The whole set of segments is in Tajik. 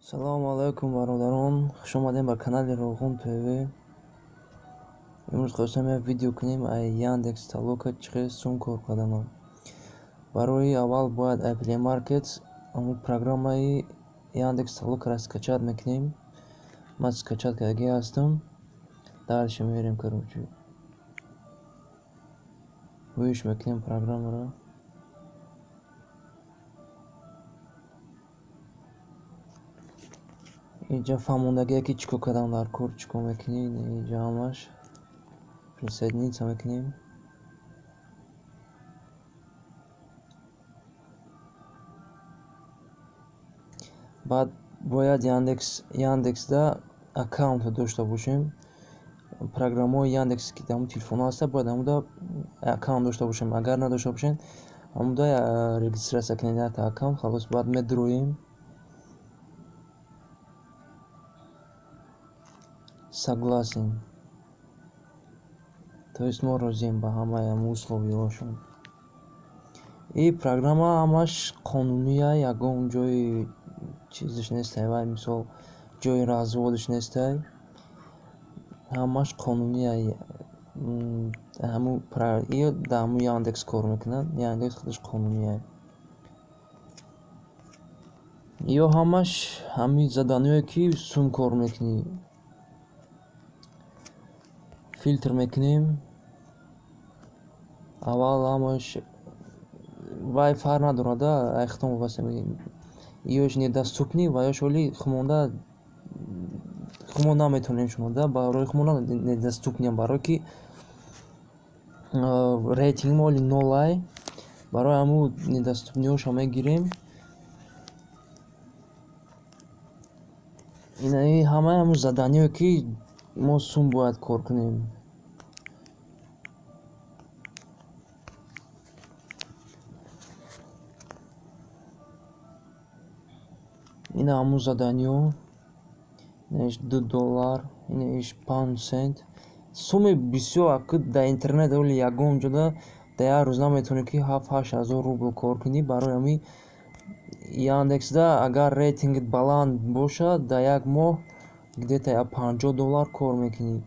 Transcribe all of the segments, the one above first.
Салому алайкум, бародарон, хуш омадем ба канали Роғун ТВ. Имрӯз хостем як видео кунем ай Яндекс Толока чӣ хел сум кор карданам. Барои аввал бояд ай Play Market ҳамун программаи Яндекс Толокаро скачать мекунем. Ман скачать кардагӣ ҳастам. Дальше мерем, короче. Виш мекунем программаро. Инҷа фаҳмондагие, ки чӣ кор кардан дар кор, чӣ кор мекунӣ, инҷа ҳамаш присоединиться мекунем. Баъд бояд Яндексда аккаунт дошта бошем. Программаҳои Яндекс, ки дар ҳамун телефонҳо ҳаста, бояд ҳамуда аккаунт дошта бошем. Агар надошта бошем, ҳамуда регистрация кунед якта аккаунт, халос, баъд медуроем. Согласен. То есть мо розием ба ҳамаи ҳамун условияҳошон. И программа ҳамаш қонуния, ягон ҷои чизаш нестай, вай мисол ҷои разводаш нестай. Ҳамаш қонуния. Ҳамун дар ҳамун Яндекс кор мекунад. Яндекс худаш қонуния. Ё ҳамаш ҳамин заданиҳое, ки сум кор мекунӣ. Фильтр мекунем. Аввал ҳамаш вай фарқ надорад, ай худтон вобаста мекунем. Ёш недоступный ва ёш оли хумонда хумо наметавонем шумода, барои хумо недоступныям, барое ки рейтинги мо оли нолай, барои ҳамун недоступныйҳошо мегирем. Инаи ҳамаи ҳамун заданиҳое, ки мо сум бояд кор кунем. Ина ҳамун заданиҳо. Инаиш 2 доллар, инаиш 5 сент. Суми бисёр аку дар интернет оли ягон ҷода дар як рӯз наметавонӣ, ки 7-8 ҳазор рубл кор кунӣ. Барои ҳамин Яндексда агар рейтингит баланд бошад, дар як моҳ где-то 50 доллар кор мекунӣ.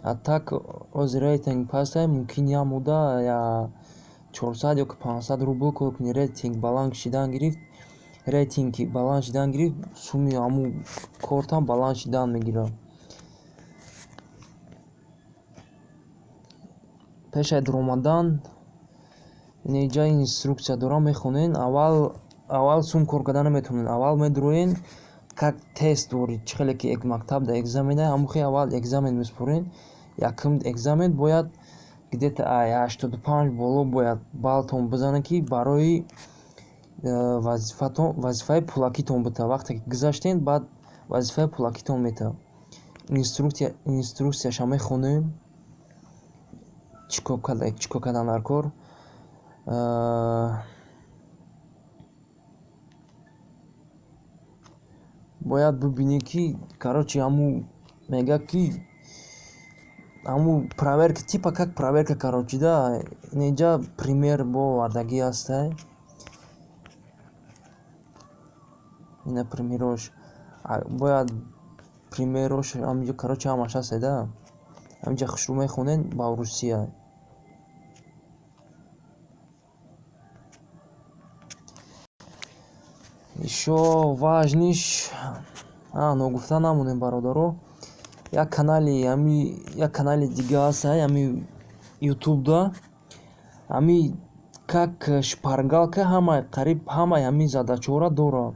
А так ҳозир рейтинг пастай, мумкин як моҳда я 400 ё ки 500 рубл кор кунӣ. Рейтинг баланд шидан гирифт, рейтинг ки баланд шидан гирифт, суми ҳамун кортам баланд шидан мегирад. Пеш аз дуромадан инҷа инструкция дорам, мехонен. Аввал сум кор карда наметавонед. Аввал медуроен, как тест дорӣ, чӣ хеле ки мактаб дар экзамен, ҳамун хел аввал экзамен месупорен. Якум экзамен бояд где-то ай 85 боло бояд баллтон бизанад, ки барои вазифатон вазифаи пулакитон битавад. Вақте ки гузаштен, баъд вазифаи пулакитон метавад. Инструкцияша мехонем, чӣ кор кардан дар кор. Бояд бибинӣ, ки, короче, ҳамун мегӯяд, ки ҳамун проверка, типа как проверка, короче, да, инҷа пример бо овардагӣ ҳастай. Ина примерош, бояд примерош ҳаминҷо, короче, ҳамаш ҳастай, да. Ҳаминҷа хушрӯ мехонед ба русия. Ещё важныйш, ногуфта намонем, бародаро, як канали ҳами як канали дига ҳастай ҳами ютубда, ҳами как шпаргалка ҳамаи, қариб ҳамаи ҳамин задачаҳоро дорад.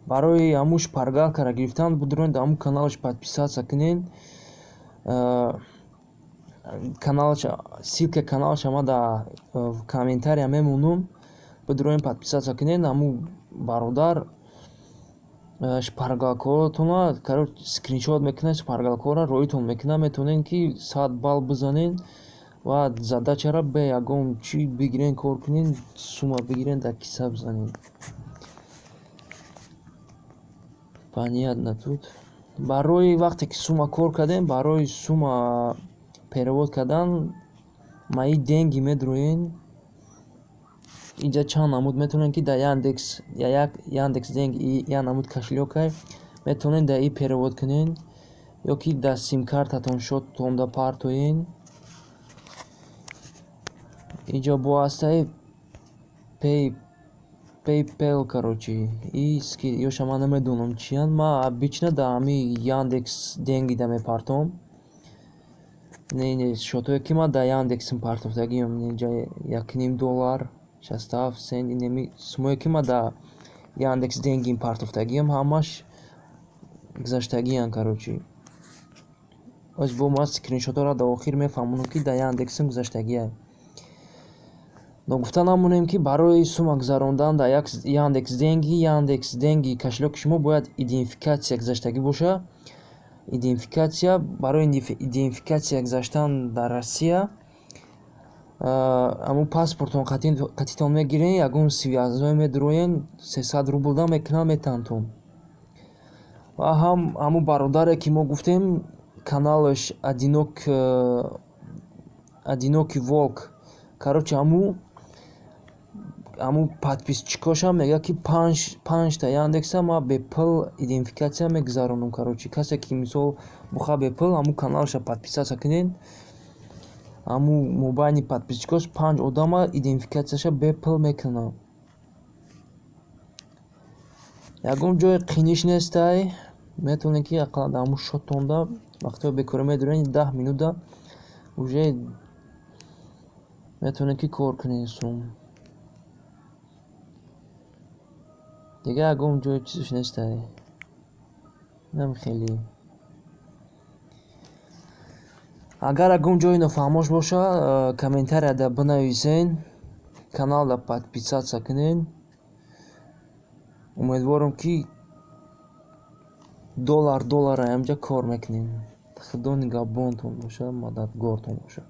Барои ҳамун шпаргалкаро гирифтан бидуроед, дар ҳамун каналаш подписаться кунед. Каналаша, ссылкаи каналаша ман дар комментария мемонам. Бидуроед, подписаться кунед, ҳамун бародар шпаргалкаҳотонро, короче, скриншот мекунад, шпаргалкаҳоро роитон мекунад, метавонед, ки 100 балл бизанед ва задачаро бе ягон чӣ бигирен, кор кунед, сума бигирен, дар киса бизанед. Понятно тут. Барои вақте ки сума кор кардем, барои сума перевод кардан мои деньги медуроен. Инҷа чанд намуд метавонед, ки дар Яндекс, як Яндекс Деньги як намуд кошелёкай, Метавонед дар и перевод кунед ё ки дар симкартатон счёттонда партоен. Инҷо бо ҳастаи PayPal, короче, и ёша ман намедонам чиянд. Ман обычно дар ҳамин Яндекс Деньгида мепартом. Не, счётое ки ман дар Яндексм партофтагиам, инҷа 1,5 доллар 67 сент. Инеми суммое ки ман дар Яндекс Деньгим партофтагиам, ҳамаш гузаштагианд, короче. Боз бо ман скриншотҳоро дар охир мефаҳмонам, ки дар Яндексм гузаштагиа. Ногуфта намонем, ки барои сумма гузарондан дар Яндекс Деньги, Яндекс Деньги кошелёки шумо бояд идентификатсия гузаштагӣ боша. Идентификатсия, барои идентификатсия гузаштан дар Россия ҳамун паспортон қатитон мегирен, ягон связной медуроен, 300 рублда мекунанд, метаҳандтон. Ва ҳам ҳамун бародаре, ки мо гуфтем, каналаш Одинокий волк, короче, ҳамун подписчикошам мегӯяд, ки панҷта Яндекса ман бепул идентификатсия мегузаронам. Короче, касе ки мисол бихоҳад бепул, ҳамун каналаша подписаться кунед, ҳамун мобайни подписчикош панҷ одама идентификатсияша бепул мекунад. Ягон ҷои қиниш нестай, метавонед, ки ақаллан дар ҳамун счёттонда вақтҳои бекорӣ медоред, 10 минута уже метавонед, ки кор кунед сум. Дигар ягон ҷои чизаш нестай. Инам хеле. Агар ягон ҷои нофаҳмош боша, комментарияда бинависен, каналда подписаться кунед. Умедворам, ки доллар доллара ҳамҷа кор мекунем. Худо нигаҳбонтон боша, мададгортон боша.